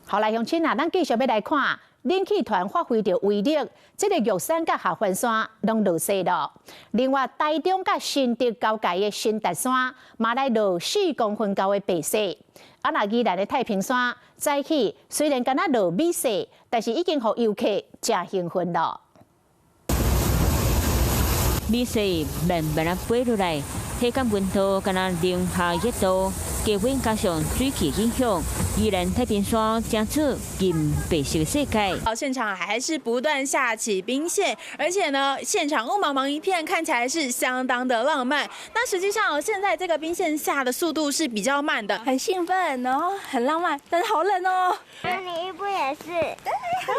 好來，鄉親啊，咱繼續欲來看冷氣團發揮著威力，這個玉山佮合歡山攏落雪囉。另外，台中佮新竹交界的新達山嘛來落4公分厚的白雪。啊，若宜蘭的太平山早起雖然敢若落米雪，但是已經予遊客誠興奮囉。米雪慢慢仔飛落來，體感溫度敢若零下1度，低溫加上水汽影響，宜蘭太平山成做銀白色的世界。好，現場還是不斷下起冰霰，而且呢，現場霧茫茫一片，看起來是相當的浪漫。那實際上，現在這個冰霰下的速度是比較慢的，很興奮，然後很浪漫，但是好冷哦。那你衣服也是，對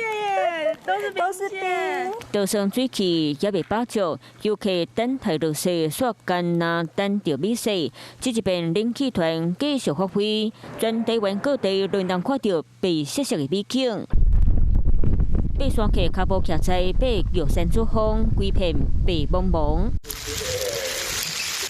耶，都是都是冰。就算水汽猶未飽足，遊客等待落雪，煞干焦等著米雪。這一邊冷氣團繼續發揮，全台灣各地攏能看著白雪雪的美景。爬山客跤步徛在爬玉山主峰，規片白茫茫。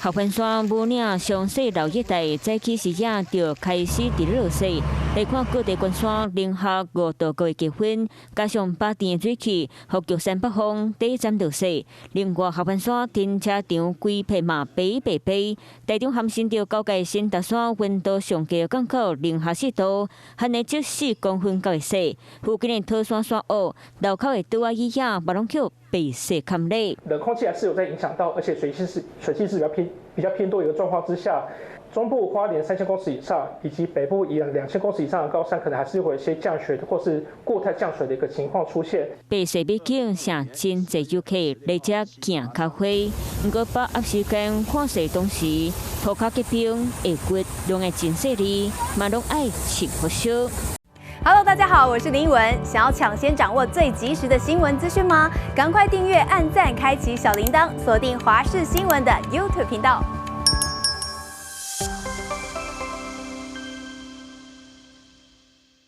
合歡山武嶺雙溪老一帶早起時也就開始佇咧落雪。來看各地懸山零下5度高的氣溫，加上飽甜的水汽，予玉山北峰短暫落雪。另外，合歡山停車場規片嘛白白白。台中和新竹交界新達山溫度上低降到零下4度，罕會積4公分厚的雪。附近的桃山山屋、路口的桌仔椅仔，嘛攏予白雪崁咧。冷空氣還是有在影響到，而且水汽是比較偏多一個狀況之下，中部花蓮3000公尺以上，以及北部宜蘭2000公尺以上的高山，可能還是會有一些降雪或是固態降水的一個情況出現。白雪美景，誠真濟遊客來遮行較快。毋過把握時間看雪同時，塗跤結冰、下骨攏會真細膩，嘛攏愛穿厚衫。 Hello，大家好，我是林文。想要搶先掌握最及時的新聞資訊嗎？趕快訂閱、按讚、開啟小鈴鐺，鎖定華視新聞的 YouTube 頻道。